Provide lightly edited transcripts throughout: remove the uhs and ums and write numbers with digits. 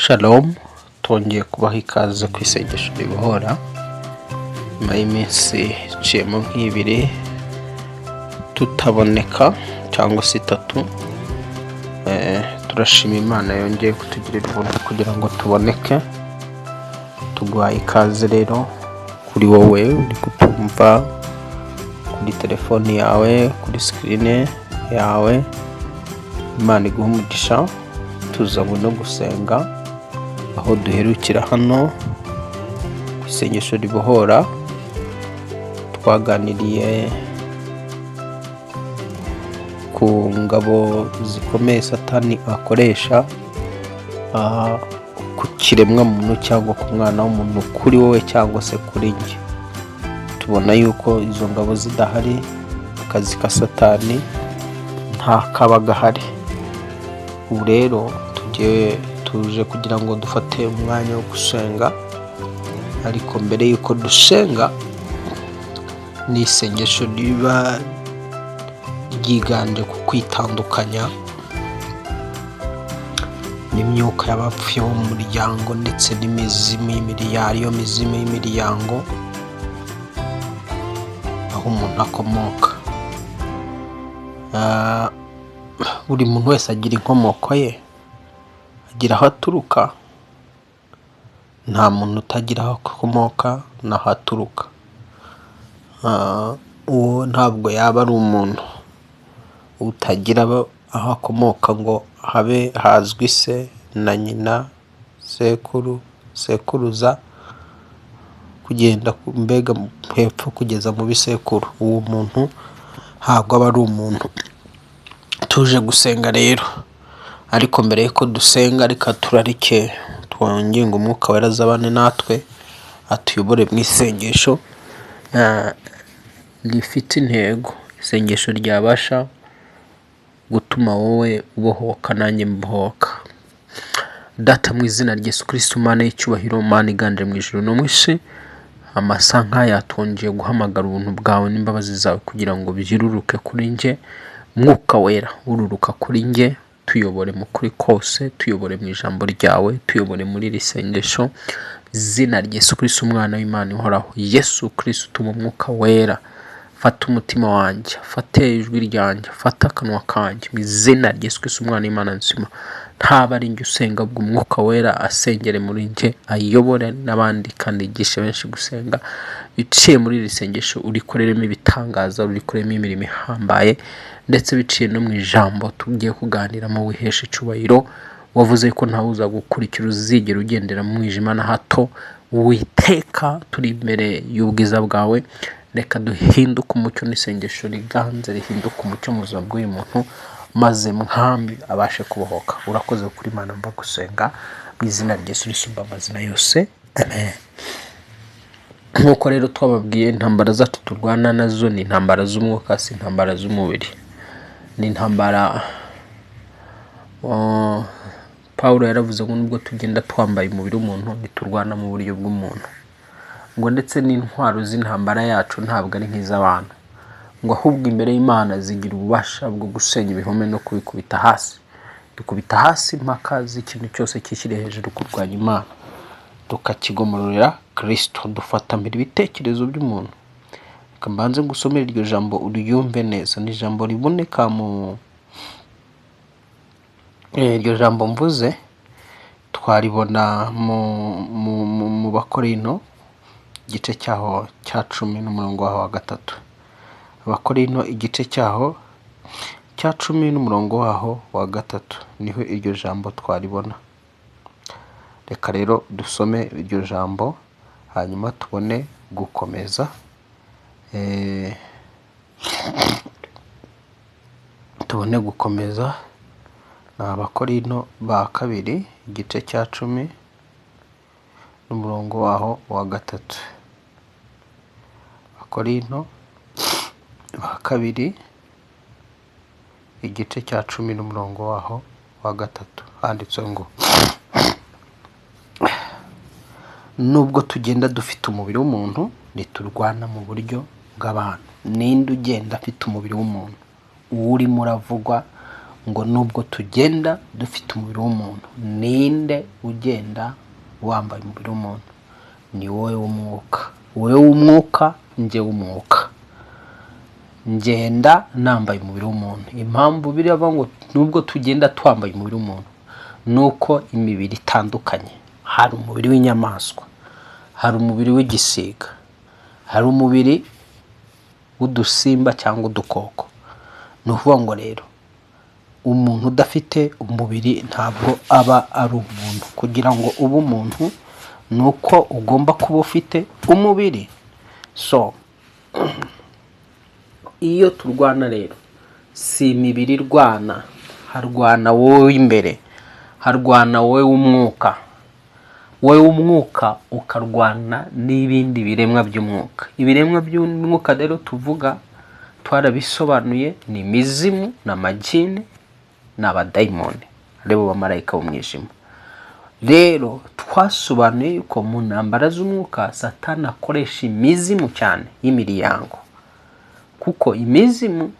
Shalom, twongeye kubaha ikaze ku isengesho ribohora. Nyuma y'iminsi iciyemo nk'ibiri tutaboneka cyangwa se itatu, turashima Imana yongeye kutugirira ubuntu kugira ngo tuboneke. Tuguhaye ikaze rero kuri wowe uri kutumva kuri telefoni yawe, kuri screen yawe. Imana iguhe umugisha. Tuzanywe no gusenga aho duherukira hano ku isengesho ribohora. Twaganiriye ku ngabo zikomeye Satani akoresha ku kiremwamuntu cyangwa ku mwana w'umuntu, kuri wowe cyangwa se kuri njye. Tubona yuko izo ngabo zidahari, akazi ka Satani nta kaba gahari. Ubu rero tugiye, tuje kugira ngo dufate umwanya wo gusenga, ariko mbere y'uko dusenga, ni isengesho riba ryiganje ku kwitandukanya n'imyuka y'abapfuye bo mu muryango ndetse n'imizimu y'imiryango, ariyo mizimu y'imiryango aho umuntu akomoka. Buri muntu wese agira inkomoko ye, agira aho aturuka. Nta muntu utagira aho akomoka n'aho aturuka. Uwo ntabwo yaba ari umuntu utagira aho akomoka ngo habe hazwi se na nyina, sekuru, sekuruza, kugenda mbega hepfo kugeza mu bisekuru. Uwo muntu ntabwo aba ari umuntu. Tuje gusenga rero, ariko mbere y'uko dusenga, reka turarike, twinginge Umwuka Wera azabane natwe, atuyobore mu isengesho rifite intego, isengesho ryabasha gutuma wowe ubohoka nanjye mbohoka. Data, mu izina rya Yesu Kristo, Mana y'icyubahiro, Mana iganje mu ijuru no mu isi, amasaha nk'aya twongeye guhamagara ubuntu bwawe n'imbabazi zawe kugira ngo byiruruke kuri njye. Mwuka Wera, ururuka kuri njye, tuyobore mu kuri kose, tuyobore mu ijambo ryawe, tuyobore muri iri sengesho. Izina rya Yesu Kristo, umwana w'Imana ihoraho, Yesu Kristo, utuma Umwuka Wera fata umutima wanjye, fate ijwi ryanjye, fate akanwa kanjye, mu izina rya Yesu Kristo, umwana w'Imana nzima. Ntaba ari njye usenga, ahubwo Umwuka Wera asengere muri njye, ayobore n'abandi kandi yigishe benshi gusenga. Biciye muri iri sengesho, urikoreremo ibitangaza, urikoreremo imirimo ihambaye, ndetse biciye no mu ijambo tugiye kuganiramo, wihesha icyubahiro. Wavuze ko ntawe uza gukurikira uzigera ugendera mu mwijima na hato. Witeka, turi imbere y'ubwiza bwawe, reka duhinduke umucyo n'isengesho riganze rihinduke umucyo mu buzima bw'uyu muntu, maze Mwami abashe kubohoka. Urakoze kuri Imana mva gusenga, mu izina rya Yesu risumba amazina yose, amen. Nk'uko rero twababwiye, intambara zacu turwana nazo ni intambara z'umwuka, si intambara z'umubiri. Ni intambara Paul yaravuze ngo nubwo tugenda twambaye umubiri w'umuntu, ntiturwana mu buryo bw'umuntu, ngo ndetse n'intwaro z'intambara yacu ntabwo ari nk'iz'abantu, ngo ahubwo imbere y'Imana zigira ububasha bwo gusenya ibihome no kubikubita hasi. Dukubita hasi impaka z'ikintu cyose cyishyiriye hejuru kurwanya Imana, tukakigomororera Kirisito, dufata mbere ibitekerezo by'umuntu. Reka mbanze ngusomere iryo jambo uryumve neza. Ni ijambo riboneka mu iryo jambo mvuze twaribona mu Bakorino, igice cyaho cya 10 n'umurongo waho wa 3. Abakorino, igice cyaho cya 10 n'umurongo waho wa 3, niho iryo jambo twaribona. Reka rero dusome iryo jambo, hanyuma tubone gukomeza, tubone gukomeza. Ni Abakorino ba kabiri, igice cya 10 n'umurongo waho wa 3. Abakorino ba kabiri, igice cya 10 n'umurongo waho wa 3, handitse ngo: "Nubwo tugenda dufite umubiri w'umuntu, ntiturwana mu buryo bw'abantu." Ninde ugenda afite umubiri w'umuntu? Uwo urimo uravugwa Ngo nubwo tugenda dufite umubiri w'umuntu. Ninde ugenda wambaye umubiri w'umuntu? Ni wowe w'umwuka, wowe w'umwuka, njye w'umwuka, ngenda nambaye umubiri w'umuntu. Impamvu biriya ngo nubwo tugenda twambaye umubiri w'umuntu, ni uko imibiri itandukanye. Hari umubiri w'inyamaswa, hari umubiri w'igisiga, hari umubiri w'udusimba cyangwa udukoko. Ni ukuvuga ngo rero umuntu udafite umubiri ntabwo aba ari umuntu. Kugira ngo ube umuntu ni uko ugomba kuba ufite umubiri. So iyo turwana rero si imibiri irwana, harwana wowe w'imbere, harwana wowe w'umwuka. Wowe w'umwuka ukarwana n'ibindi biremwa by'umwuka. Ibiremwa by'umwuka rero tuvuga twarabisobanuye, ni imizimu, ni amagini, ni abadayimoni, aribo bamarayika b'umwijima. Rero twasobanuye yuko mu ntambara z'umwuka Satani akoresha imizimu cyane y'imiryango, kuko imizimu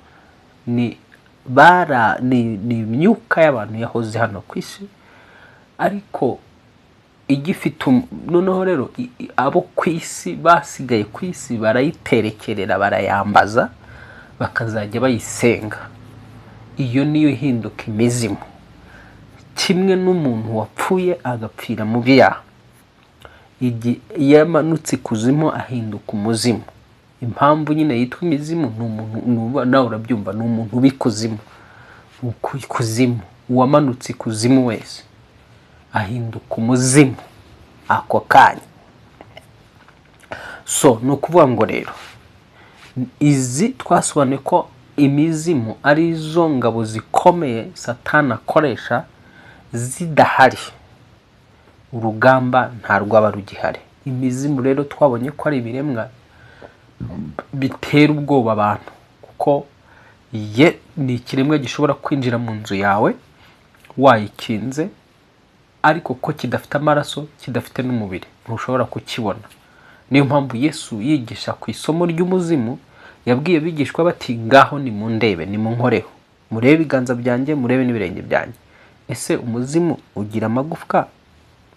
ni bara ni imyuka y'abantu yahoze hano ku isi ariko igifite. Noneho rero abo ku isi basigaye ku isi barayiterekerera, barayambaza, bakazajya bayisenga. Iyo niyo ihinduka imizimu. Kimwe n'umuntu wapfuye agapfira mu byaha, iyo amanutse ikuzimu ahinduka umuzimu. Impamvu nyine yitwa imizimu ni umuntu nawe urabyumva, ni umuntu uba ikuzimu. Ikuzimu, uwamanutse ikuzimu wese ahinduka umuzimu ako kanya. So ni ukuvuga ngo rero izi twasobanuye ko imizimu ari zo ngabo zikomeye Satani akoresha. Zidahari urugamba nta rwaba rugihari. Imizimu rero twabonye ko ari ibiremwa bitera ubwoba abantu, kuko ye ni ikiremwa gishobora kwinjira mu nzu yawe wayikinze, ariko ko kidafite amaraso, kidafite n'umubiri, ntushobora kukibona. Niyo mpamvu Yesu yigisha ku isomo ry'umuzimu yabwiye abigishwa bati: "Ngaho nimundebe, nimunkoreho, murebe ibiganza byanjye, murebe n'ibirenge byanjye. Ese umuzimu ugira amagufwa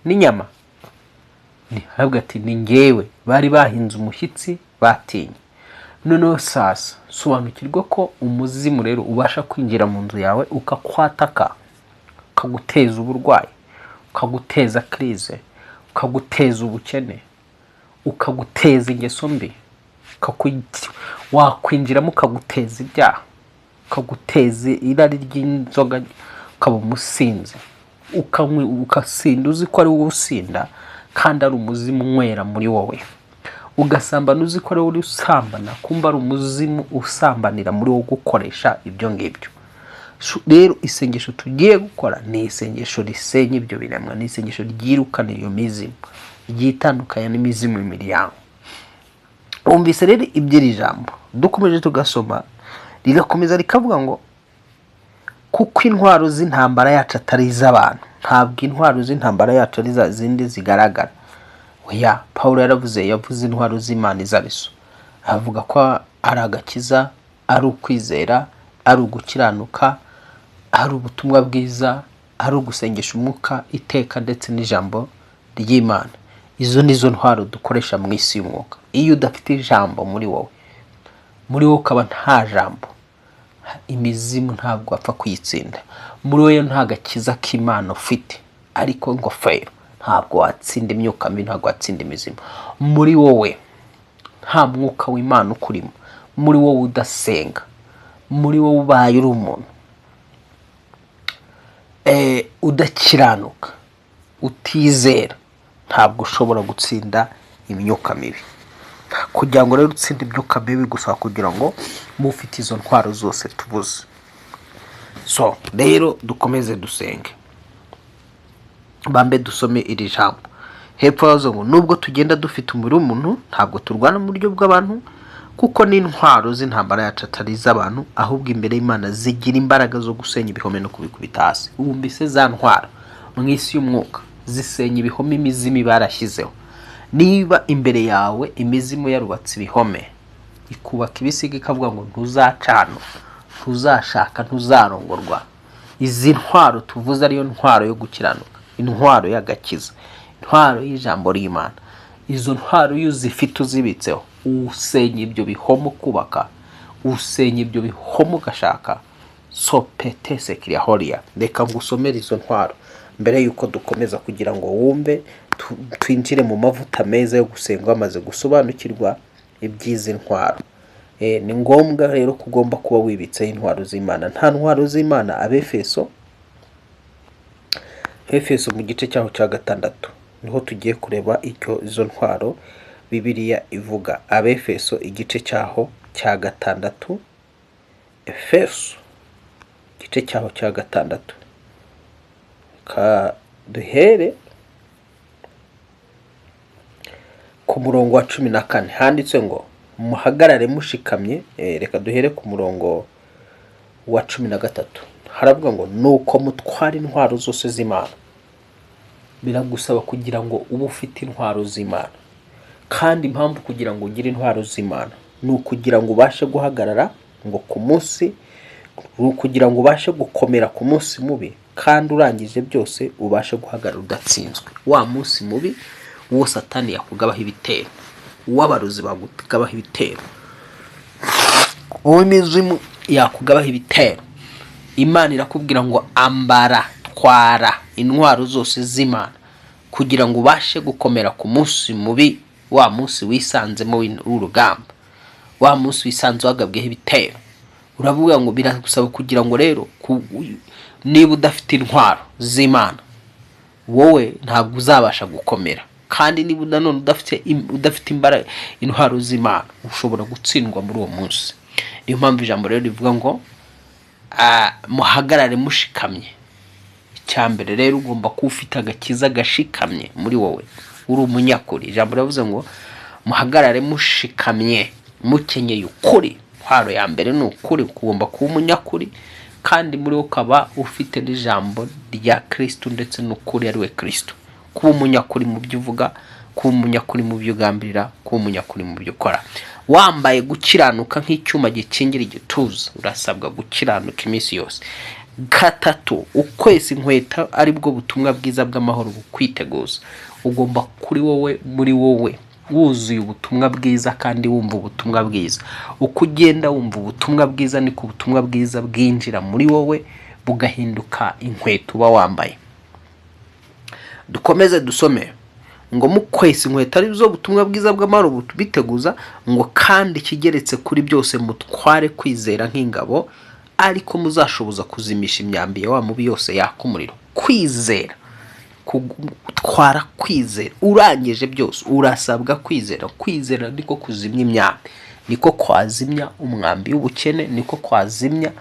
n'inyama?" Aravuga ati: "Ni ngewe." Bari bahinze umushyitsi, batinye. Noneho sasa sobanukirwa ko umuzimu rero ubasha kwinjira mu nzu yawe ukakwataka, ukaguteza uburwayi, ukaguteza crise, ukaguteza ubukene, ukaguteza ingeso mbi, wakwinjiramo ukaguteza ibyaha, ukaguteza irari ry'inzoga, ukaba umusinzi, ukanywa ugasinda uzi ko ari wowe usinda kandi ari umuzimu unywera muri wowe, ugasambana uzi ko ari wowe uri usambana, kumva ari umuzimu usambanira muri wowe gukoresha ibyo ngibyo. Rero isengesho tugiye gukora ni isengesho risenya ibyo biremwa, ni isengesho ryirukana iyo mizimu, ryitandukanya n'imizimu y'imiryango. Wumvise rero iby'iri jambo, dukomeje tugasoma, rirakomeza rikavuga ngo kuko intwaro z'intambara yacu atari iz'abantu. Ntabwo intwaro z'intambara yacu ari za zindi zigaragara, oya. Paul yaravuze, yavuze intwaro z'Imana izo arizo, avuga ko ari agakiza, ari ukwizera, ari ugukiranuka, ari ubutumwa bwiza, ari ugusengesha umwuka iteka, ndetse n'ijambo ry'Imana. Izo ni zo ntwaro dukoresha mu isi y'umwuka. Iyo udafite ijambo muri wowe, muri wowe ukaba nta jambo, imizimu ntabwo wapfa kuyitsinda. Muri wowe nta gakiza k'Imana ufite ariko ingofero, ntabwo watsinda imyuka mibi, ntabwo watsinda imizimu. Muri wowe nta mwuka w'Imana ukurimo, muri wowe udasenga, muri wowe ubaye uri umuntu udakiranuka, utizera, ntabwo ushobora gutsinda imyuka mibi. Kugira ngo rero utsinde imyuka mibi gusa, kugira ngo mube ufite izo ntwaro zose tubuze. So rero dukomeze dusenge, bambe dusome iri jambo hepfo hazo ngo nubwo tugenda dufite umubiri w'umuntu, ntabwo turwana mu buryo bw'abantu, kuko n'intwaro z'intambara yacu atari iz'abantu, ahubwo imbere y'Imana zigira imbaraga zo gusenya ibihome no kubikubita hasi. Wumvise za ntwaro mu isi y'umwuka zisenya ibihome imizimu barashyizeho. Niba imbere yawe imizimu yarubatse ibihome, ikubaka ibisiga, ikavuga ngo ntuzacana, ntuzashaka, ntuzarongorwa. Izi ntwaro tuvuze, ariyo ntwaro yo gukiranuka, intwaro y'agakiza, intwaro y'ijambo ry'Imana, izo ntwaro iyo uzifite uzibitseho, usenya ibyo bihome kubaka, usenya ibyo bihome ugashaka sopete sekiriya horiya. Reka ngusomere izo ntwaro mbere y'uko dukomeza, kugira ngo wumve, twinjire mu mavuta meza yo gusenga wamaze gusobanukirwa iby'izi ntwaro. Ni ngombwa rero ko ugomba kuba wibitseho intwaro z'Imana. Nta ntwaro z'Imana, Abefeso, Efeso mu gice cyaho cya 6 niho tugiye kureba icyo izo ntwaro Bibiliya ivuga. Abefeso igice cyaho cya 6, Efeso igice cyaho cya 6, ka duhere ku murongo wa 14, handitse ngo muhagarare mushikamye. Reka duhere ku murongo wa 13, haravuga ngo nuko mutwara intwaro zose z'Imana. Biragusaba kugira ngo ube ufite intwaro z'Imana, kandi impamvu kugira ngo ugire intwaro z'Imana ni ukugira ngo ubashe guhagarara ngo ku munsi, ni ukugira ngo ubashe gukomera ku munsi mubi, kandi urangije byose ubashe guhagarara udatsinzwe wa munsi mubi, uwo Satani yakugabaho ibitero, uw'abarozi bakugabaho ibitero, uw'imizimu yakugabaho ibitero. Imana irakubwira ngo ambara, twara intwaro zose z'Imana kugira ngo ubashe gukomera ku munsi mubi, wa munsi wisanzemo w'urugamba, wa munsi wisanze wagabweho ibitero. Uravuga ngo biragusaba kugira ngo rero niba udafite intwaro z'Imana, wowe ntabwo uzabasha gukomera, kandi niba nanone udafite imbaraga, intwaro z'Imana, ushobora gutsindwa muri uwo munsi. Niyo mpamvu ijambo rero rivuga ngo muhagarare mushikamye. Icya mbere rero, ugomba kuba ufite agakiza gashikamye muri wowe, uri umunyakuri. Ijambo riravuze ngo muhagarare mushikamye, mukenyeye ukuri. Intwaro ya mbere ni ukuri. Ugomba kuba umunyakuri, kandi muri wowe ukaba ufite n'ijambo rya Kirisitu ndetse n'ukuri ari we Kirisitu. Kuba umunyakuri mu byo uvuga, kuba umunyakuri mu byo ugambirira, kuba umunyakuri mu byo ukora, wambaye gukiranuka nk'icyuma gikingira igituza. Urasabwa gukiranuka iminsi yose. Gatatu, ukwesa inkweto ari bwo butumwa bwiza bw'amahoro bukwiteguza. Ugomba kuri wowe, muri wowe wuzuye ubutumwa bwiza kandi wumva ubutumwa bwiza. Uko ugenda wumva ubutumwa bwiza, niko ubutumwa bwiza bwinjira muri wowe bugahinduka inkweto uba wambaye. Dukomeze dusome ngo mukwesa inkweto ari zo butumwa bwiza bw'amahoro biteguza, ngo kandi ikigeretse kuri byose mutware kwizera nk'ingabo, ariko muzashoboza kuzimisha imyambi ya wa mubi yose yaka umuriro. Kwizera, gutwara kwizera, urangije byose urasabwa kwizera. Kwizera niko kuzimya imyambi, niko kwazimya umwambi w'ubukene, niko kwazimya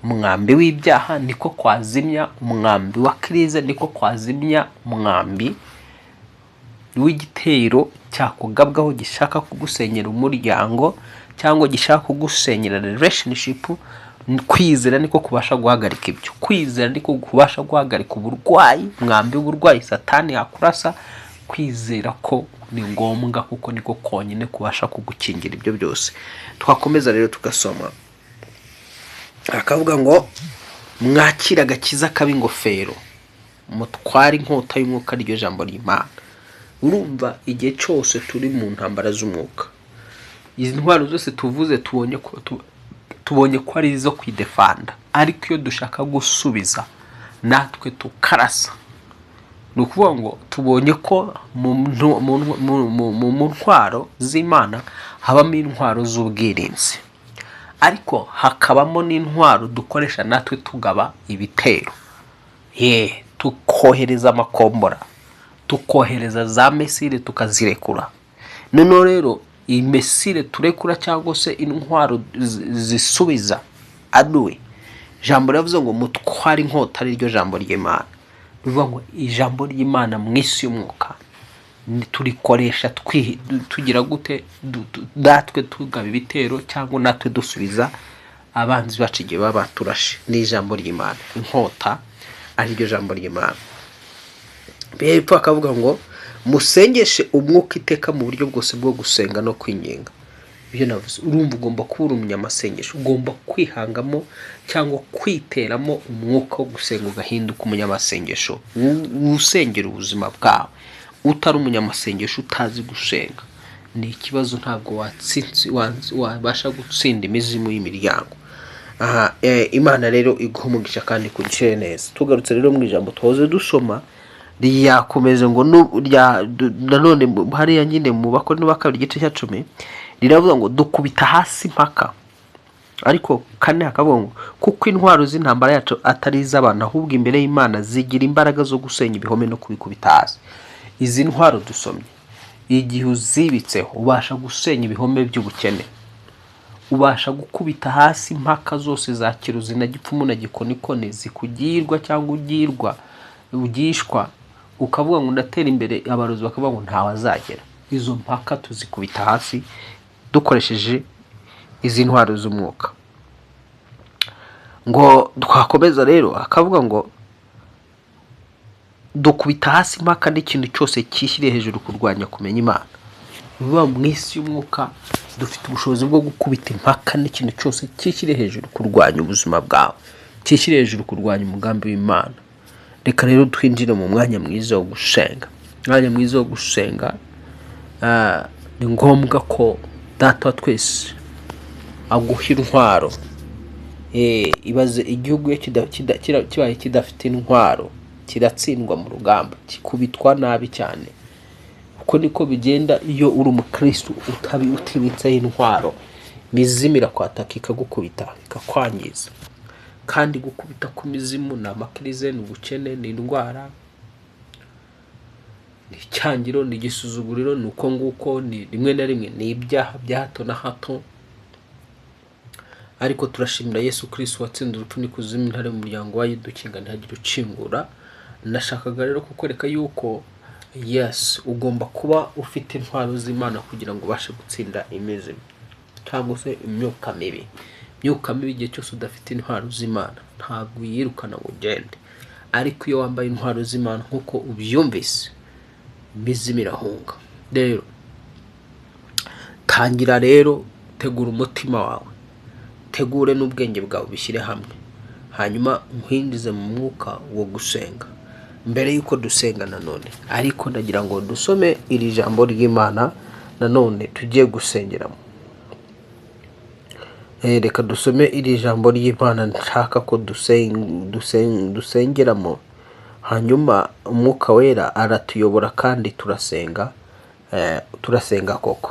umwambi w'ibyaha, niko kwazimya umwambi wa crise, niko kwazimya umwambi w'igitero cyakugabwaho gishaka kugusenyera umuryango cyangwa gishaka kugusenyera relationship. Kwizera niko kubasha guhagarika ibyo. Kwizera niko kubasha guhagarika uburwayi, umwambi w'uburwayi Satani yakurasa. Kwizera ko ni ngombwa, kuko niko konyine kubasha kugukingira ibyo byose. Twakomeza rero tugasoma, akavuga ngo mwakire agakiza k'ab'ingofero, mutware inkota y'umwuka, ryo jambo ry'Imana. Urumva, igihe cyose turi mu ntambara z'umwuka, izi ntwaro zose tuvuze tubonye ko ari izo kwidefanda, ariko iyo dushaka gusubiza natwe tukarasa, ni ukuvuga ngo tubonye ko mu ntwaro z'Imana habamo intwaro z'ubwirinzi, ariko hakabamo n'intwaro dukoresha natwe tugaba ibitero, ye tukohereza amakombora, tukohereza za missile, tukazirekura. Noneho rero iyi missile turekura cyangwa se intwaro zisubiza aduwe, ijambo riravuze ngo mutware inkota, ari ryo jambo ry'Imana. Bivuga ngo ijambo ry'Imana mu isi y'umwuka turikoresha tugira gute? Natwe tugaba ibitero cyangwa natwe dusubiza abanzi bacu igihe baba baturashe. Ni ijambo ry'Imana, inkota ari ryo jambo ry'Imana. Hepfo akavuga ngo musengeshe umwuka iteka mu buryo bwose bwo gusenga no kwinginga. Ibyo navuze, urumva ugomba kuba uri umunyamasengesho, ugomba kwihangamo cyangwa kwiteramo umwuka wo gusenga, ugahinduka umunyamasengesho usengera ubuzima bwawe. Utari umunyamasengesho, utazi gusenga, ni ikibazo, ntabwo wabasha gutsinda imizimu y'imiryango. Aha, Imana rero iguha umugisha kandi ikugirire neza. Tugarutse rero mu ijambo twahoze dusoma, ryakomeze ngo nanone hariya nyine mu Bakorinto ba Kabiri igice cya 10, riravuga ngo dukubita hasi impaka. Ariko kane hakavuga ngo kuko intwaro z'intambara yacu atari iz'abantu, ahubwo imbere y'Imana zigira imbaraga zo gusenya ibihome no kubikubita hasi. Izi ntwaro dusomye, igihe uzibitseho, ubasha gusenya ibihome by'ubukene, ubasha gukubita hasi impaka zose za kiruzi na gipfumu na gikonikoni zikugirwa cyangwa ugirwa, ugishwa, ukavuga ngo ndatera imbere, abarozi bakavuga ngo ntawe azagera. Izo mpaka tuzikubita hasi dukoresheje izi ntwaro z'umwuka. Ngo twakomeza rero, akavuga ngo dukubita hasi impaka n'ikintu cyose cyishyiriye hejuru kurwanya kumenya Imana. Biba mu isi y'umwuka dufite ubushobozi bwo gukubita impaka n'ikintu cyose cyishyiriye hejuru kurwanya ubuzima bwawe, cyishyiriye hejuru kurwanya umugambi w'Imana. Reka rero twinjire mu mwanya mwiza wo gusenga. Umwanya mwiza wo gusenga, ni ngombwa ko Data wa twese aguha intwaro. Ibaze igihugu iyo kibaye kidafite intwaro, kiratsindwa mu rugamba, kikubitwa nabi cyane. Uko niko bigenda iyo uri umukristo utibitseho intwaro, imizimu irakwataka, ikagukubita, ikakwangiza. Kandi gukubita kw'imizimu ni amakirize, ni ubukene, ni indwara, ni icyangiro, ni igisuzuguriro, ni uko nguko, ni rimwe na rimwe ni ibyaha bya hato na hato. Ariko turashimira Yesu Kristo watsinze urupfu n'ikuzimu, intare mu muryango wa Yuda, ukinga ntihagire ukingura. Nashakaga rero kukwereka yuko yes, ugomba kuba ufite intwaro z'Imana kugira ngo ubashe gutsinda imizimu cyangwa se imyuka mibi. Imyuka mibi, igihe cyose udafite intwaro z'Imana, ntabwo uyirukana ngo ugende. Ariko iyo wambaye intwaro z'Imana nk'uko ubyumvise, imizimu irahunga. Rero tangira rero, tegura umutima wawe, tegure n'ubwenge bwawe, bishyire hamwe, hanyuma nkwinjize mu mwuka wo gusenga. Mbere y'uko dusenga nanone ariko, ndagira ngo dusome iri jambo ry'Imana nanone tugiye gusengeramo. Reka dusome iri jambo ry'Imana nshaka ko dusengeramo, hanyuma Umwuka Wera aratuyobora kandi turasenga, turasenga koko.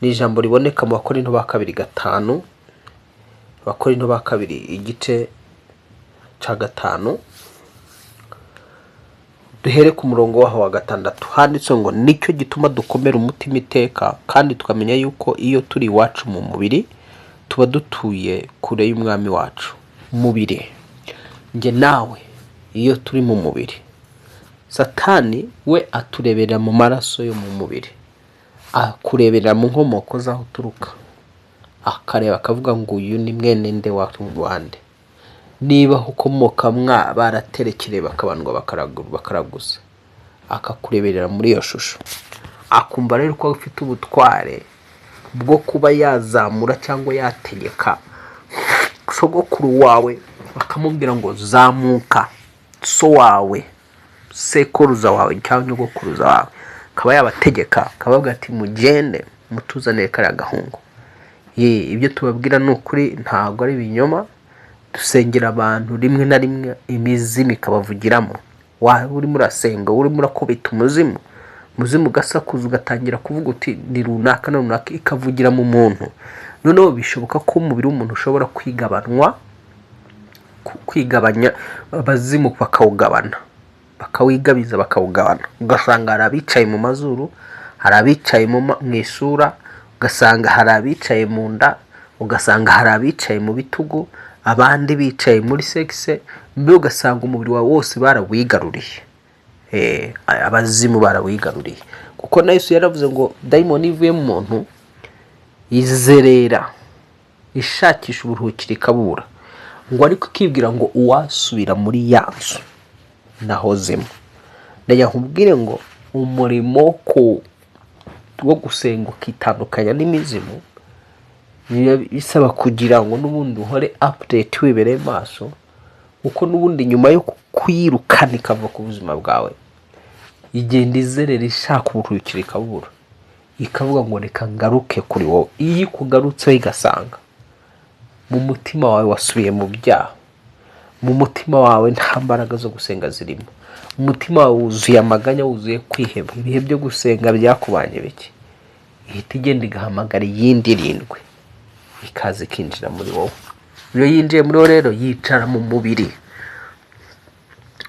Ni ijambo riboneka mu Bakorinto ba Kabiri 5, Abakorinto ba Kabiri igice cya 5, duhere ku murongo waho wa 6. Handitse ngo: "Nicyo gituma dukomera umutima iteka, kandi tukamenya yuko iyo turi iwacu mu mubiri tuba dutuye kure y'Umwami wacu." Mubiri, njye nawe iyo turi mu mubiri, Satani we atureberera mu maraso yo mu mubiri, akureberera mu nkomoko z'aho uturuka, akareba akavuga ngo uyu ni mwene nde wa rwande. Niba aho ukomoka mwa baraterekereye, bakabandwa, bakaraguza, akakureberera muri iyo shusho, akumva rero ko afite ubutware bwo kuba yazamura cyangwa yategeka sogokuru wawe, akamubwira ngo zamuka, so wawe, sekuruza wawe cyangwa nyogokuruza wawe, akaba yabategeka, akababwira ati mugende mutuzanire kariya gahungu. Ye, ibyo tubabwira ni ukuri, ntabwo ari ibinyoma. Dusengera abantu, rimwe na rimwe imizimu ikabavugiramo. Waba urimo urasenga, urimo urakubita umuzimu, umuzimu ugasakuza, ugatangira kuvuga uti ni runaka na runaka, ikavugira mu muntu. Noneho bishoboka ko umubiri w'umuntu ushobora kwigabanwa, kwigabanya, abazimu bakawugabana, bakawigabiza, bakawugabana. Ugasanga hari abicaye mu mazuru, hari abicaye mu isura, ugasanga hari abicaye mu nda, ugasanga hari abicaye mu bitugu, abandi bicaye muri sexe. Mbere ugasanga umubiri wawe wose barawigaruriye. Abazimu barawigaruriye, kuko na Yesu yaravuze ngo dayimoni ivuye mu muntu izerera ishakisha uburuhukiro ikabura, ngo ariko ikibwira ngo uwasubira muri ya nzu nahozemo. Ndagira nkubwire ngo umurimo wo gusenga ukitandukanya n'imizimu. Biba bisaba kugira ngo n'ubundi uhore update, wibereye maso, kuko n'ubundi nyuma yo kuyirukana ikava ku buzima bwawe, igenda izerera ishaka uburuhukiro ikabura, ikavuga ngo: "Reka ngaruke kuri wowe." Iyo ikugarutseho igasanga mu mutima wawe wasubiye mu byaha, mu mutima wawe nta mbaraga zo gusenga zirimo, umutima wawe wuzuye amaganya, wuzuye kwiheba, ibihe byo gusenga byakubanye bike, ihita igenda igahamagara iyindi irindwi, ikaza ikinjira muri wowe. Iyo yinjiye muri wowe rero, yicara mu mubiri,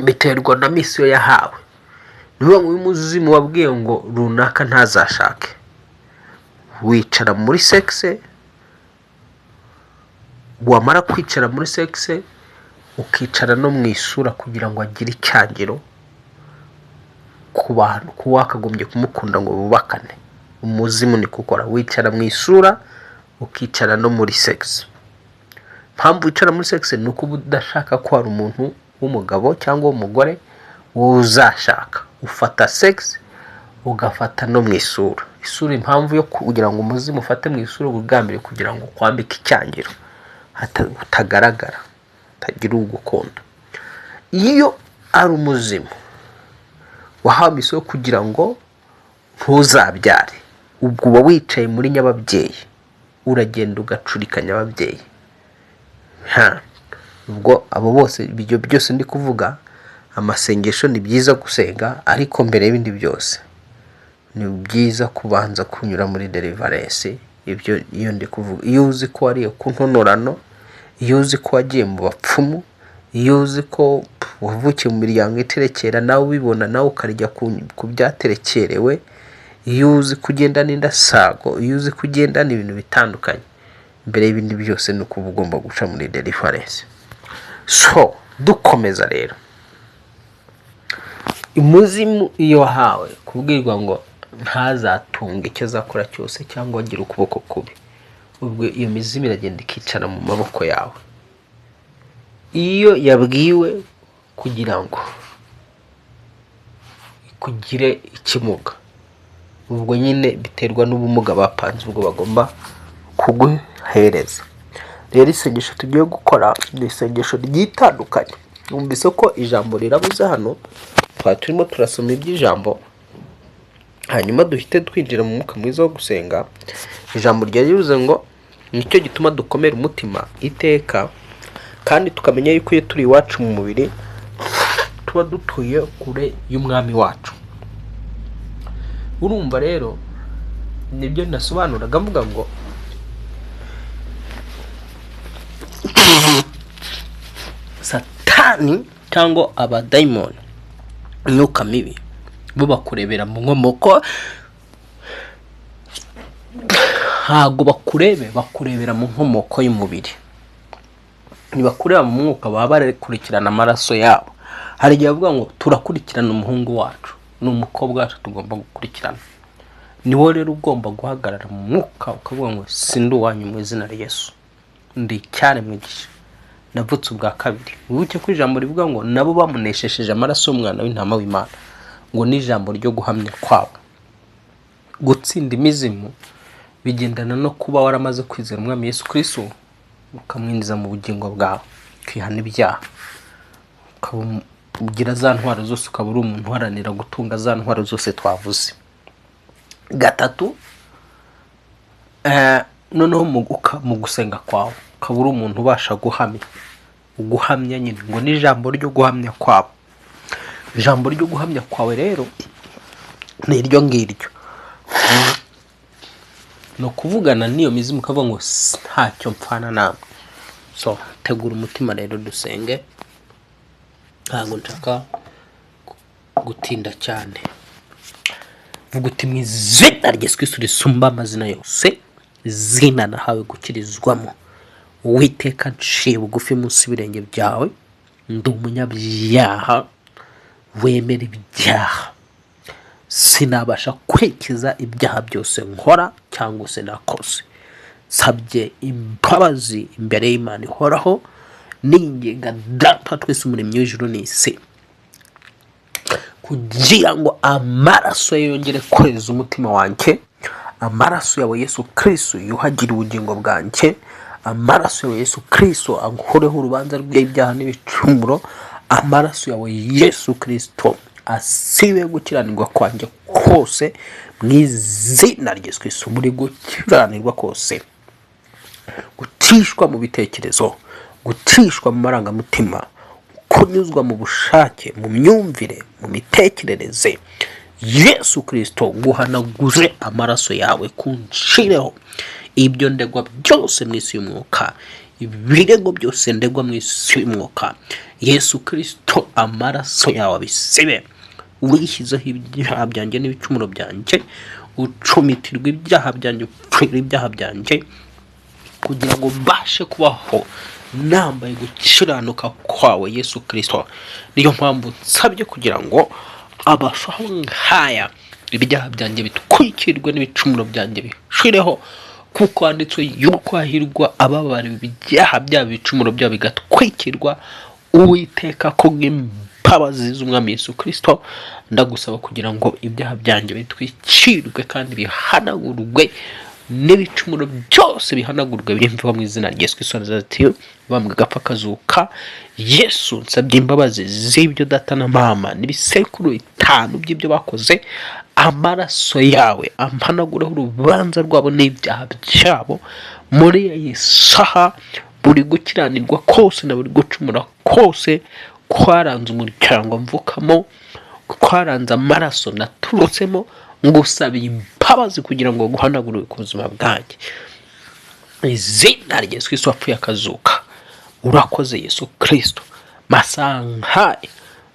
biterwa na mission yahawe. Ni ukuvuga ngo uyu muzimu wabwiye ngo runaka ntazashake, wicara muri sexe. Wamara kwicara muri sexe, ukicara no mu isura kugira ngo agire icyangiro ku bantu, ku wakagombye kumukunda ngo bubakane. Umuzimu ni gukora, wicara mu isura, ukicara no muri sexe. Impamvu wicara muri sexe ni uko uba udashaka ko hari umuntu w'umugabo cyangwa w'umugore wowe uzashaka. Ufata sexe, ugafata no mu isura. Isura, impamvu yo kugira ngo umuzimu ufate mu isura, uba ugambiriye kugira ngo ukwambike icyangiro, utagaragara, utagira ugukunda. Iyo ari umuzimu wahawe mission yo kugira ngo ntuzabyare, ubwo uba wicaye muri nyababyeyi, uragenda ugacurika nyababyeyi. Ha, ubwo abo bose, ibyo byose ndi kuvuga, amasengesho ni byiza gusenga, ariko mbere y'ibindi byose ni byiza kubanza kunyura muri deliverance. Ibyo iyo ndi kuvuga, iyo uzi ko wariye ku ntonorano, iyo uzi ko wagiye mu bapfumu, iyo uzi ko wavukiye mu miryango iterekera, nawe ubibona, nawe ukarya ku byaterekerewe, iyo uzi ko ugendana indasago, iyo uzi ko ugendana ibintu bitandukanye, mbere y'ibindi byose ni uko uba ugomba guca muri deliverance. So dukomeza rero, umuzimu iyo wahawe kubwirwa ngo ntazatunge icyo azakora cyose cyangwa agire ukuboko kubi, ubwo iyo mizimu iragenda ikicara mu maboko yawe. Iyo yabwiwe kugira ngo ikugire ikimuga, ubwo nyine biterwa n'ubumuga bapanze, ubwo bagomba kuguhereza. Rero isengesho tugiye gukora ni isengesho ryitandukanye. Wumvise ko ijambo rirabuze hano, twari turimo turasoma iby'ijambo, hanyuma duhite twinjira mu mwuka mwiza wo gusenga. Ijambo ryari rivuze ngo: "Nicyo gituma dukomera umutima iteka, kandi tukamenya yuko iyo turi iwacu mu mubiri tuba dutuye kure y'Umwami wacu." Urumva rero, nibyo nasobanuraga mvuga ngo Satani cyangwa abadayimoni, imyuka mibi, bo bakurebera mu nkomoko. Ntabwo bakurebe, bakurebera mu nkomoko y'umubiri. Ntibakureba mu mwuka, baba barakurikirana amaraso yabo. Hari igihe bavuga ngo: "Turakurikirana umuhungu wacu, ni umukobwa wacu tugomba gukurikirana." Ni wowe rero ugomba guhagarara mu mwuka, ukavuga ngo: "Sindi uwanyu mu izina rya Yesu, ndi icyaremwe gishya, navutse ubwa kabiri." Wibuke ko ijambo rivuga ngo nabo bamuneshesheje amaraso y'umwana w'intama w'Imana, ngo n'ijambo ryo guhamya kwabo. Gutsinda imizimu bigendana no kuba waramaze kwizera Umwami Yesu Kristo, ukamwinjiza mu bugingo bwawe, ukihana ibyaha, ukaba ugira za ntwaro zose, ukaba uri umuntu uharanira gutunga za ntwaro zose twavuze. Gatatu, noneho mu gusenga kwawe ukaba uri umuntu ubasha guhamya, guhamya nyine ngo n'ijambo ryo guhamya kwabo. Ijambo ryo guhamya kwawe rero ni iryo ngiryo, ni ukuvugana n'iyo mizimu ukavuga ngo: "Ntacyo mpfana namwe." So tegura umutima rero dusenge, ntabwo nshaka gutinda cyane. Vuga uti: "Mu izina rya Yesu Kristo risumba amazina yose, izina nahawe gukirizwamo, Uwiteka, nciye bugufi munsi y'ibirenge byawe. Ndi umunyabyaha wemera ibyaha, sinabasha kwerekeza ibyaha byose nkora cyangwa se nakoze. Nsabye imbabazi imbere y'Imana ihoraho, ninginga Data twese, Umuremyi w'ijuru n'isi, kugira ngo amaraso ye yongere kweza umutima wanjye." Amaraso yawe Yesu Kristo yuhagire ubugingo bwanjye. Amaraso yawe Yesu Kristo ankureho urubanza rw'ibyaha n'ibicumuro. Amaraso yawe Yesu Kristo asibe gukiranirwa kwanjye kose mu izina rya Yesu Kristo. Buri gukiranirwa kose, gucishwa mu bitekerezo, gucishwa mu marangamutima, kunyuzwa mu bushake, mu myumvire, mu mitekerereze, Yesu Kirisito guhanaguze amaraso yawe kunshireho ibyo ndegwa byose mu isi y'umwuka, ibirego byose ndegwa mu isi y'umwuka. Yesu Kirisito, amaraso yawe abisibe. Wishyizeho ibyaha byanjye n'ibicumuro byanjye, ucumitirwa ibyaha byanjye, upfira ibyaha byanjye, kugira ngo mbashe kubaho nambaye gukiranuka kwawe Yesu Kirisito. Niyo mpamvu nsabye kugira ngo amasaha nk'aya ibyaha byanjye bitwikirwe n'ibicumuro byanjye bishireho, kuko handitswe yuko hahirwa ababariwe ibyaha byabo, ibicumuro byabo bigatwikirwa. Uwiteka, kubw'imbabazi z'Umwami Yesu Kirisito, ndagusaba kugira ngo ibyaha byanjye bitwikirwe kandi bihanagurwe, n'ibicumuro byose bihanagurwe bimva mu izina rya Yesu Kristo wa Nazareti, bambwe agapfa akazuka. Yesu, nsabye imbabazi z'ibyo data na mama n'ibisekuru 5 by'ibyo bakoze. Amaraso yawe ampanagureho urubanza rwabo n'ibyaha byabo muri iyi saha. Buri gukiranirwa kose na buri gucumura kose kwaranze umuryango mvukamo, kwaranze amaraso naturutsemo, ngusabiye imbabazi kugira ngo guhanagurwe ku buzima bwanjye, izina rya Yesu Kristo wapfuye akazuka. Urakoze Yesu Kristo. Masankaye,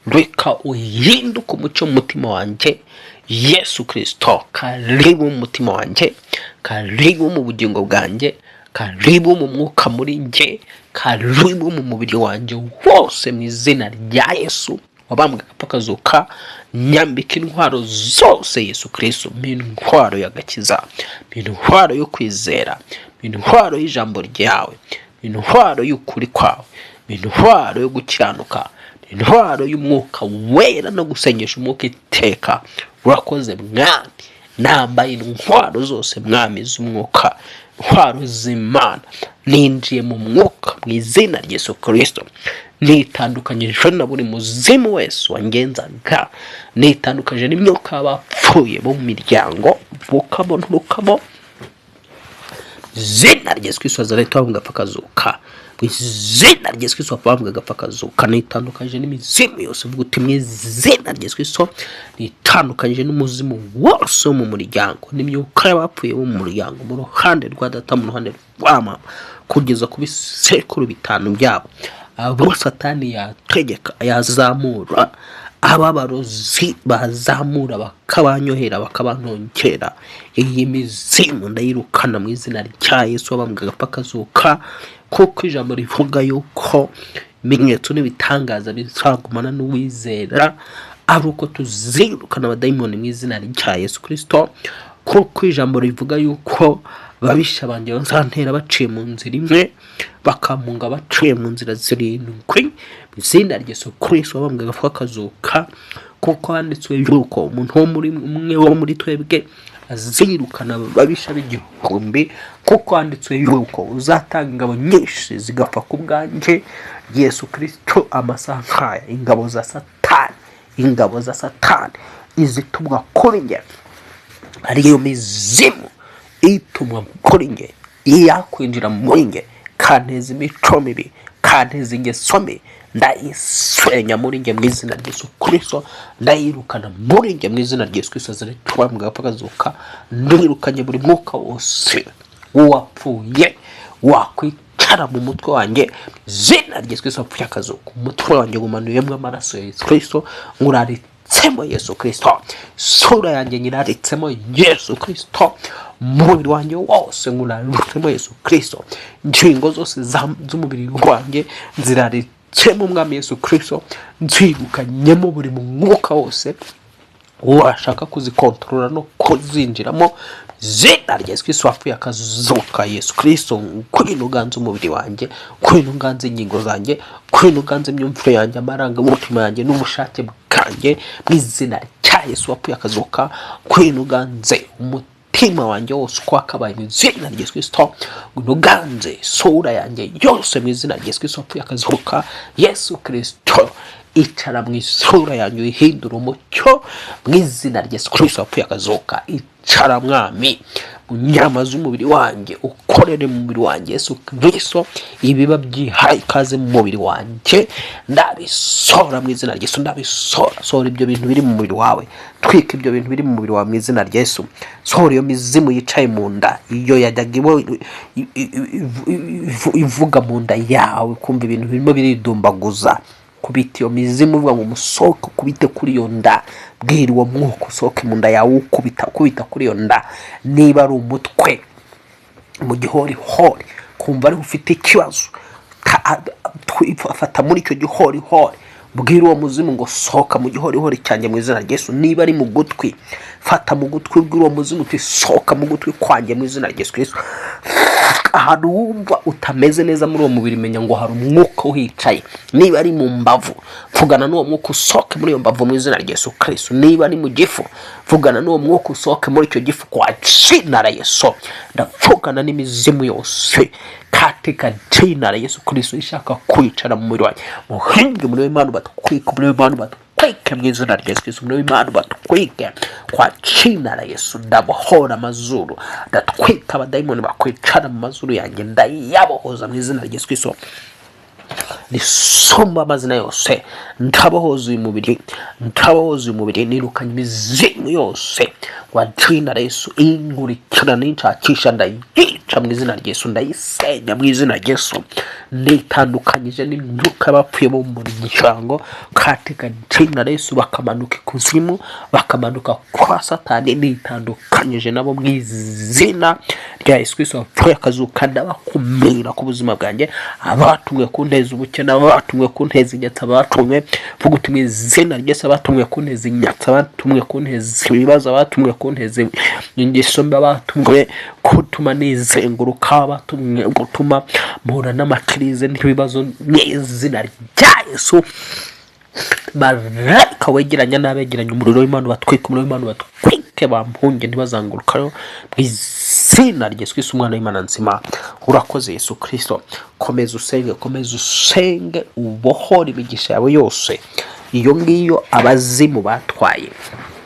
reka uhinduke umucyo mu mutima wanjye. Yesu Kristo, karibu mu mutima wanjye, karibu mu bugingo bwanjye, karibu mu mwuka muri njye, karibu mu mubiri wanjye wose, mu izina rya Yesu wabambwe agapfa akazuka. Nyambika intwaro zose Yesu Kristo, mpa intwaro y'agakiza, mpa intwaro yo kwizera, mpa intwaro y'ijambo ryawe, mpa intwaro y'ukuri kwawe, mpa intwaro yo gukiranuka, mpa intwaro y'Umwuka Wera no gusengesha umwuka iteka. Urakoze Mwami, nambaye intwaro zose Mwami z'umwuka, intwaro z'Imana. Ninjiye mu mwuka mu izina rya Yesu Kirisito. Nitandukanyije na buri muzimu wese wangenzaga, nitandukanyije n'imyuka y'abapfuye bo mu miryango mvukamo, nturukamo, izina rya Yesu Kristo Nazareti wabambwe agapfa akazuka, mu izina rya Yesu Kristo wabambwe agapfa akazuka. Nitandukanyije n'imizimu yose. Uvuga uti: "Mu izina rya Yesu Kristo nitandukanyije n'umuzimu wose wo mu muryango n'imyuka y'abapfuye bo mu muryango, mu ruhande rwa data, mu ruhande rwa mama, kugeza ku bisekuru 5 byabo, abo Satani yategeka, yazamura, ababarozi bazamura bakabanyohera, bakabantongera. Iyi mizimu ndayirukana mu izina rya Yesu wabambwe agapfa akazuka, kuko ijambo rivuga yuko ibimenyetso n'ibitangaza bizagumana n'uwizera ari uko tuzirukana abadayimoni mu izina rya Yesu Kirisito, kuko ijambo rivuga yuko babisha banjye bazantera baciye mu nzira imwe, bakamunga baciye mu nzira zirindwi, mu izina rya Yesu Kirisito wabambwe agapfa akazuka, kuko handitswe yuko umuntu wo muri umwe wo muri twebwe azirukana ababisha b'igihumbi, kuko handitswe yuko uzatanga ingabo nyinshi zigapfa ku bwanjye. Yesu Kirisito, amasaha nk'aya, ingabo za Satani, ingabo za Satani izitumwa kuri njye, ariyo mizimu itumwa kuri njye, iyakwinjira muri njye kanteza imico mibi, kanteza ingeso mbi, ndayisenya muri njye mu izina rya Yesu Kirisito. Ndayirukana muri njye mu izina rya Yesu Kirisito wabambwe agapfa akazuka. Ndirukanye buri mwuka wose w'uwapfuye wakwicara mu mutwe wanjye, izina rya Yesu Kirisito wapfuye akazuka. Umutwe wanjye ngumanuyemo amaraso ya Yesu Kirisito, nkuraritsemo Yesu Kirisito. Isura yanjye nyiraritsemo Yesu Kirisito. Umubiri wanjye wose nkuraritsemo Yesu Kirisito. Ingingo zose z'umubiri wanjye nziraritsemo Umwami Yesu Kirisito. Nzirukanyemo buri mwuka wose washaka kuzikontorora no kuzinjiramo, izina rya Yesu Kirisito wapfuye akazuka. Yesu Kirisito, ngwino uganze umubiri wanjye, ngwino uganze ingingo zanjye, ngwino uganze imyumvire yanjye, amarangamutima yanjye n'ubushake bwanjye, mu izina rya Yesu wapfuye akazuka. Ngwino uganze umutima. Umutima wanjye wose uko wakabaye mu izina rya Yesu Kristo. Ngwino uganze isura yanjye yose mu izina rya Yesu Kristo wapfuye akazuka. Yesu Kristo, icara mu isura yanjye, uyihindura umucyo mu izina rya Yesu Kristo wapfuye akazuka. Icara, Mwami, mu nyama z'umubiri wanjye, ukorere mu mubiri wanjye. Yesu Kristo, ibiba byihaye ikaze mu mubiri wanjye ndabisohora mu izina rya Yesu, ndabisohora. Sohora ibyo bintu biri mu mubiri wawe, twika ibyo bintu biri mu mubiri wawe mu izina rya Yesu. Sohora iyo mizimu yicaye mu nda, iyo yajyaga ivuga mu nda yawe, kumva ibintu birimo biridumbaguza. Kubita iyo mizimu, uvuga ngo musohoke, ukubite kuri iyo nda. Bwira uwo mwuka usohoke mu nda yawe, ukubita, ukubita kuri iyo nda. Niba ari umutwe, mu gihorihori, kumva ariho ufite ikibazo, fata muri icyo gihorihori, bwira uwo muzimu ngo sohoka mu gihorihori cyanjye mu izina rya Yesu. Niba ari mu gutwi, fata mu gutwi, bwira uwo muzimu uti sohoka mu gutwi kwanjye mu izina rya Yesu Kristo. Ahantu wumva utameze neza muri uwo mubiri, menya ngo hari umwuka uhicaye. Niba ari mu mbavu, vugana n'uwo mwuka usohoke muri iyo mbavu mu izina rya Yesu Kristo. Niba ari mu gifu, vugana n'uwo mwuka usohoke muri icyo gifu kwa jina la Yesu. Ndavugana n'imizimu yose katika jina la Yesu Kristo ishaka kwicara mu mubiri wanjye. Muhinge umuriro w'Imana batwike, umuriro w'Imana batwike mu izina rya Yesu Kristo, umuriro w'Imana batwike kwa jina la Yesu. Ndabohora amazuru, ndatwika abadayimoni bakwicara mu mazuru yanjye, ndayabohoza mu izina rya Yesu Kristo risumba amazina yose. Ndabohoza uyu mubiri, ndabohoza uyu mubiri, nirukanye imizimu yose wa jina la Yesu inkurikirana, n'inshakisha, ndayica mu izina rya Yesu, ndayisenya mu izina rya Yesu. Nitandukanyije n'imyuka y'abapfuye bo mu muryango katika jina la Yesu, bakamanuka ikuzimu, bakamanuka kwa Satani. Nitandukanyije nabo mu izina rya Yesu Kristo wapfuye akazuka. Ndabakumira ku buzima bwanjye, abatumwe kunteza ubukene, abatumwe kunteza inyatsi, abatumwe, vuga uti mu izina rya Yesu, abatumwe kunteza inyatsi, abatumwe kunteza ibibazo, abatumwe kunteza ingeso mbi, abatumwe gutuma nizenguruka, abatumwe gutuma mpura n'amakirize n'ibibazo, mu izina rya Yesu, marayika wegeranya n'abegeranya umuriro w'Imana batwike, umuriro w'Imana batwike, bampunge ntibazangurukayo mu izina rya Yesu Kristo umwana w'Imana nzima. Urakoze Yesu Kristo. Komeza usenge, komeza usenge, ubohore imigisha yawe yose iyo ngiyo abazimu batwaye,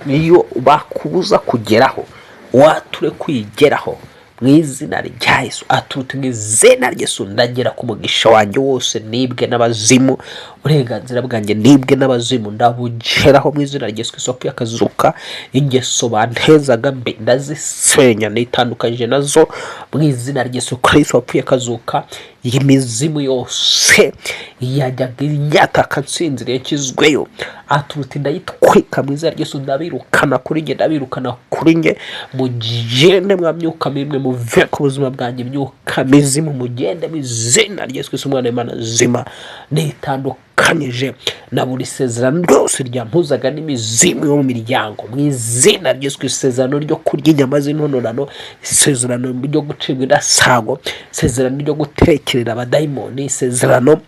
iyo bakubuza kugeraho, wature kwigeraho mu izina rya Yesu. Aturutse mu izina rya Yesu, ndagera ku mugisha wanjye wose nibwe n'abazimu, uburenganzira bwanjye nibwe n'abazimu ndabugeraho mu izina rya Yesu Kristo wapfuye akazuka. Ingeso bantezaga mbi ndazisenya, nitandukanyije nazo mu izina rya Yesu Kristo wapfuye akazuka. Iyi mizimu yose yajyaga inyataka nsinziriye nshyizweyo, aturutse, ndayitwika mu izina rya Yesu. Ndabirukana kuri njye, ndabirukana kuri njye. Mugende mwa myuka mimwe, muve ku buzima bwanjye. Imyuka mizimu, mugende mu izina rya Yesu Kristo umwana w'Imana nzima. Nitandukanyije na buri sezerano ryose ryampuzaga n'imizimu yo mu miryango mu izina rya Yesu Kristo. Isezerano ryo kurya inyama z'intonorano, isezerano ryo gucibwa indasago, isezerano ryo gutekerera abadayimoni, isezerano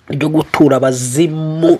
ryo gutura abazimu,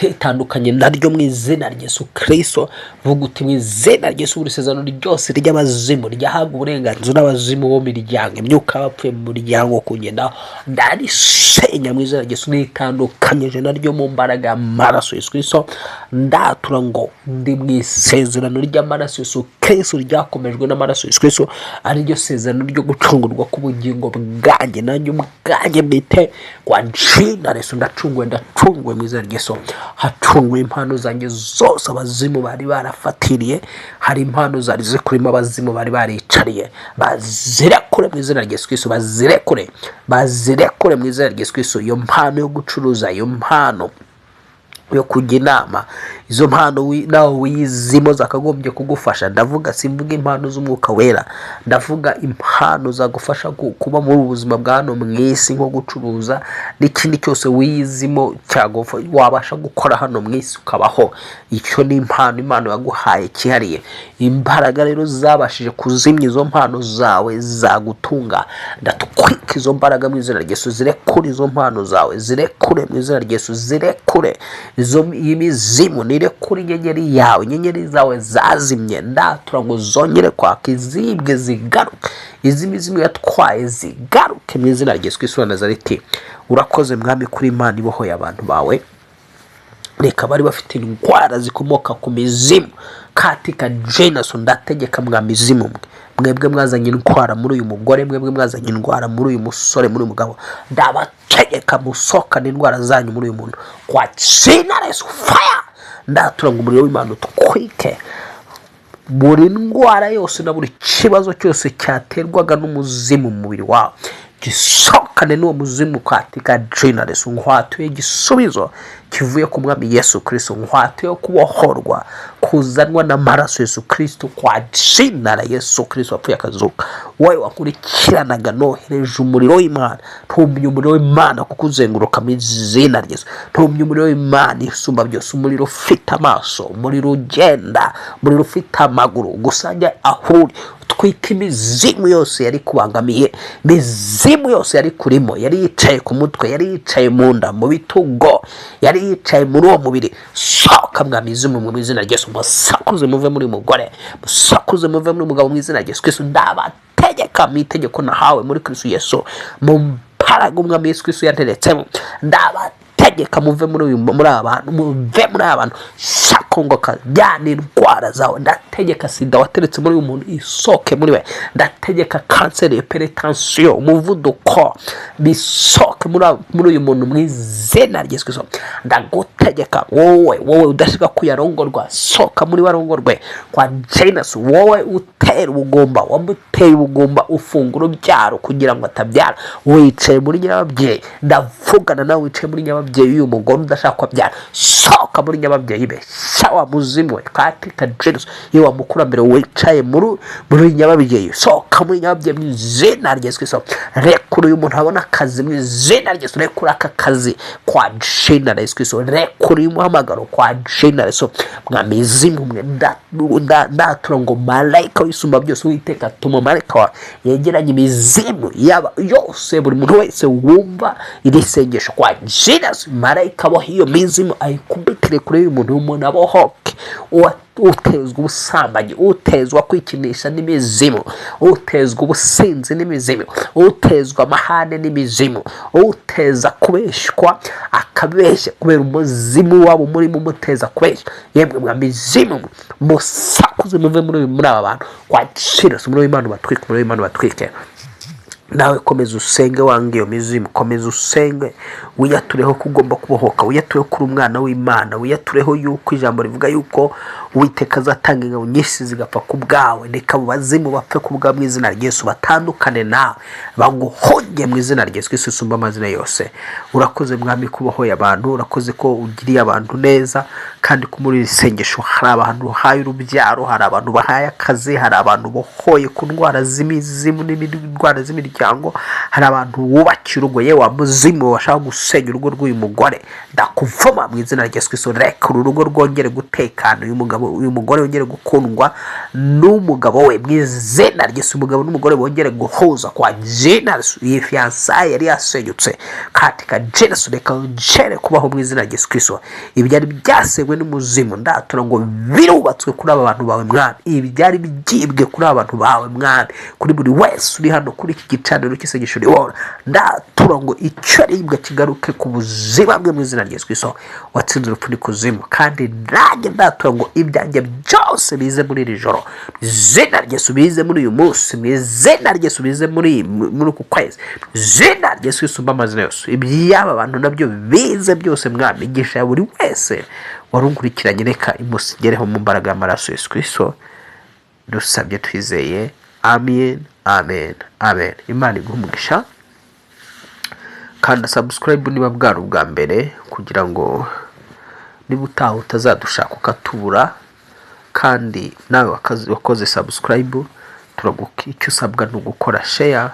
itandukanye naryo mu izina rya Yesu Kristo. Vuga uti mu izina rya Yesu, buri sezerano ryose ry'abazimu ryahabwa uburenganzira abazimu bo mu miryango, imyuka y'abapfuye mu muryango kugenda, ndarisenya mu izina rya Yesu. Nitandukanyije naryo mu mbaraga y'amaraso Yesu Kristo. Ndatura ngo ndi mu isezerano ry'amaraso Yesu Kristo, ryakomejwe n'amaraso Yesu Kristo, ariryo sezerano ryo gucungurwa k'ubugingo bwanjye nanjye ubwanjye bwite kwa jina Yesu. Ndacunguwe, ndacunguwe mu izina rya Yesu. Hacunguwe impano zanjye zose abazimu bari barafatiriye. Hari impano zari zikurimo abazimu bari baricariye, bazirekure mu izina rya Yesu Kristo, bazirekure, bazirekure mu izina rya Yesu Kristo. Iyo mpano yo gucuruza, iyo mpano yo kujya inama, izo mpano nawe wiyizimo zakagombye kugufasha. Ndavuga, simvuga impano z'Umwuka Wera, ndavuga impano zagufasha kuba muri ubu buzima bwa hano mu isi, nko gucuruza n'ikindi cyose wiyizimo wabasha gukora hano mu isi ukabaho. Icyo ni impano Imana yaguhaye cyihariye. Imbaraga rero zabashije kuzimya izo mpano zawe zagutunga, ndatwika izo mbaraga mu izina rya Yesu. Zirekure izo mpano zawe, zirekure mu izina rya Yesu, zirekure izo. Iyi mizimu nirukanye irekure inyenyeri yawe. Inyenyeri zawe zazimye, ndatura ngo zongere kwaka, izibwe zigaruke, iz'imizimu yatwaye zigaruke mu izina rya Yesu Kristo wa Nazareti. Urakoze Mwami kuri Imana ibohoye abantu bawe. Reka bari bafite indwara zikomoka ku mizimu, katika jina, ndategeka mwa mizimu mwe, mwebwe mwazanye indwara muri uyu mugore, mwebwe mwazanye indwara muri uyu musore, muri uyu mugabo, ndabategeka musohokane indwara zanyu muri uyu muntu kwa jina la Yesu. Fire! Ndatura ngo umuriro w'Imana utwike buri ndwara yose na buri kibazo cyose cyaterwaga n'umuzimu mu mubiri wawe, gisohokane n'uwo muzimu katika jina la Yesu. Nkwatuye igisubizo kivuye ku Mwami Yesu Kristo, nkwatuye kubohorwa kuzanwa n'amaraso Yesu Kristo, kwa jina la Yesu Kristo wapfuye akazuka. Wowe wakurikiranaga, nohereje umuriro w'Imana, ntumye umuriro w'Imana kukuzenguruka mu izina rya Yesu. Ntumye umuriro w'Imana isumba byose, umuriro ufite amaso, umuriro ugenda, umuriro ufite amaguru, gusange aho uri, utwika imizimu yose yari kubangamiye, imizimu yose yari kurimo, yari yicaye ku mutwe, yari yicaye mu nda, mu bitugo, yari yicaye muri uwo mubiri. Sohoka mwa mizimu mu izina rya Yesu. Musakuze muve muri mugore, musakuze muve muri mugabo mu izina rya Yesu Kristo. Ndabategeka mu itegeko nahawe muri Kristo Yesu, mu mbaraga Umwami Yesu Kristo yanteretsemo, ndabategeka muve muri uyu, muri aba bantu, muve muri aba bantu. Shakongoka, jyana indwara zawe. Ndategeka sida wateretse muri uyu muntu isohoke muri we. Ndategeka kanseri, hypertension, umuvuduko bisohoke muri uyu muntu mu izina rya Yesu Kristo. Ndagutegeka wowe udashaka kuyarongorwa, sohoka muri we arongorwe kwa jina. Wowe utera ubugumba, wamuteye ubugumba, ufunga urubyaro kugira ngo atabyara, wicaye muri nyababyeyi, ndavugana nawe wicaye muri nyababyeyi y'uyu mugore udashaka ko abyara, sohoka muri nyababyeyi be, shawa muzimu we, katika jina. Iyo wa mukurambere wicaye muri nyababyeyi, sohoka muri nyababyeyi mu izina rya Yesu Kristo. Rekura uyu muntu abona akazi mu izina rya Yesu. Rekura aka kazi kwa jina la Yesu Kristo. Rekura uyu muhamagaro kwa jina la Yesu. Mwa mizimu mwe, ndatura ngo malayika w'isumba byose, Uwiteka, tuma malayika wawe yegeranye imizimu yaba yose, buri muntu wese wumva iri sengesho, kwa jina Yesu, malayika aboha iyo mizimu ayikubitire kure y'uyu muntu, uyu muntu abohoke. Utezwa ubusambanyi, utezwa kwikinisha n'imizimu, utezwa ubusinzi n'imizimu, utezwa amahane n'imizimu, uteza kubeshywa akabeshya kubera umuzimu wabo murimo umuteza kubeshya, yemwe mwa mizimu, musakuze muve muri aba bantu kwa jina. Umuriro w'Imana ubatwike, umuriro w'Imana ubatwike. Nawe komeza usenge, wange iyo mizimu, komeza usenge, wiyatureho ko ugomba kubohoka, wiyatureho ko uri umwana w'Imana, wiyatureho yuko ijambo rivuga yuko Uwiteka azatanga ingabo nyinshi zigapfa ku bwawe. Reka abo bazimu bapfe ku bwawe mu izina rya Yesu, batandukane nawe, baguhunge mu izina rya Yesu Kristo usumba amazina yose. Urakoze Mwami ko ubohoye abantu, urakoze ko ugiriye abantu neza, kandi ko muri iri sengesho hari abantu uhaye urubyaro, hari abantu bahaye akazi, hari abantu bohoye ku ndwara z'imizimu n'indwara z'imiryango, hari abantu wubakiye urugo. Yewe wa muzimu washaka gusenya urugo rw'uyu mugore, ndakuvuma mu izina rya Yesu Kristo. Reka uru rugo rwongere gutekana, uyu mugabo, uyu mugore wongere gukundwa n'umugabo we mu izina rya Yesu. Umugabo n'umugore bongere guhuza kwa jina Yesu. Iyi fiançailles yari yasenyutse, katika jina Yesu, reka yongere kubaho mu izina rya Yesu Kristo. Ibyari byasenywe n'umuzimu, ndatura ngo birubatswe kuri aba bantu bawe Mwami. Ibyari byibwe kuri aba bantu bawe Mwami, kuri buri wese uri hano kuri iki gicaniro cy'isengesho ribora, ndatura ngo icyo aribwa kigaruke ku buzima bwe mu izina rya Yesu Kristo watsinze urupfu n'ikuzimu. Kandi nanjye ndatura ngo ibyanjye byose bize muri iri joro mu izina rya Yesu, bize muri uyu munsi mu izina rya Yesu, bize muri uku kwezi mu izina rya Yesu Kristo amazina yose. Iby'aba bantu nabyo bize byose Mwami, imigisha ya buri wese wari unkurikiranye, reka imusigereho mu mbaraga y'amaraso Yesu Kristo. Dusabye twizeye, amen, amen, amen. Imana iguhe umugisha. Kanda subscribe niba bwari ubwa mbere, kugira ngo niba utaha utazadushaka ukatubura. Kandi nawe wakoze subscribe, icyo usabwa ni ugukora share,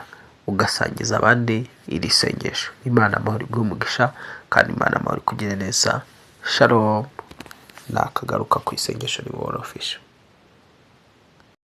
ugasangiza abandi iri sengesho. Imana amahoro iguhe umugisha, kandi Imana amahoro ikugire neza. Shalom, nakagaruka ku isengesho ribohora official.